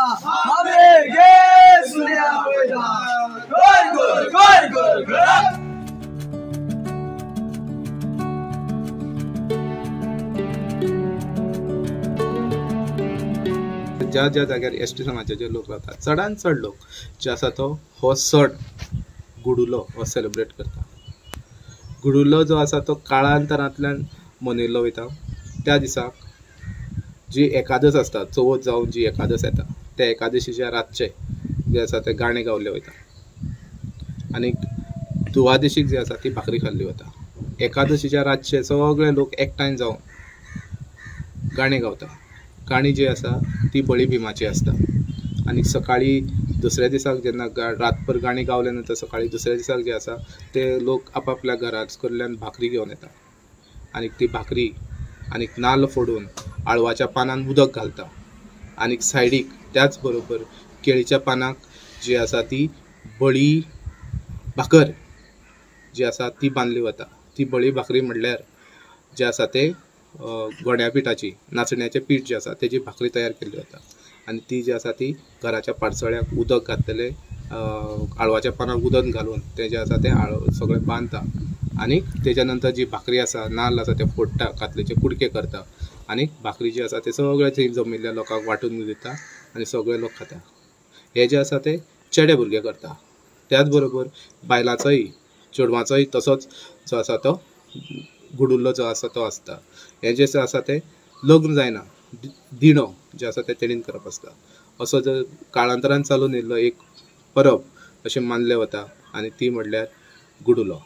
आमी गे सुन्या पळयता गोल गोल गोल गोल गोल. ज्या ज्या जाग्यार एस टी समाजाचे लोक रावतात, चडान चड लोक जे आसा तो हो सण गुडुलो हो सेलिब्रेट करता. गुडुलो जो आसा तो काळांतरांतल्यान मनयल्लो वयता. त्या दिसाक जी एकादस आसता, चवथ जावन जी एकादस येता, त्या एकादशीच्या रातचे जे आसा ते गाणें गावले वयता आनी दुवादशीक जी आसा ती भाकरी खाल्ली वता. एकादशीच्या रातचे सगळे लोक एकठांय जावन गाणें गावता. गाणी जी आसा ती बळी भीमाची आसता आनी सकाळी दुसऱ्या दिसाक जेन्ना रातभर गाणी गावल्या नंतर सकाळी दुसऱ्या दिसाक जे आसा ते लोक आपापल्या घरात कडल्यान भाकरी घेवन येता आनी ती भाकरी आनी नाल्ल फोडून आळवाच्या पानान उदक घालता आनी सायडीक त्याच बरोबर केळीच्या पानाक जी आसा ती बळी भाकर जी आसा ती बांदली वता. ती बळी भाकरी म्हणल्यार जे आसा ते गोड्या पिठाची, नाचण्याचें पीठ जें आसा तेजी भाकरी तयार केल्ली वता आनी ती जी आसा ती घराच्या पाडसळ्याक उदक घातलें, आळवाच्या पानाक उदक घालून तें जें आसा तें आळ सगळें बांदता आनी तेच्या नंतर जी भाकरी आसा, नाल्ल आसा ते फोडटा, कातलेचे कुडके करता आनी भाकरी जी आसा ते सगळे थंय जमिल्ल्या लोकांक वांटून दिता आनी सगळे लोक खाता. हे जे आसा ते चेडे भुरगे करता. त्याच बरोबर बायलांचोय, चेडवांचोय तसोच जो आसा तो गुडुल्लो जो आसा तो आसता. हें जें आसा तें लग्न जायना दिणो जें आसा तें तेणीन करप आसता. असो जो काळांतरान चालून येयल्लो एक परब अशें मानलें वता आनी ती म्हणल्यार गुडुलो.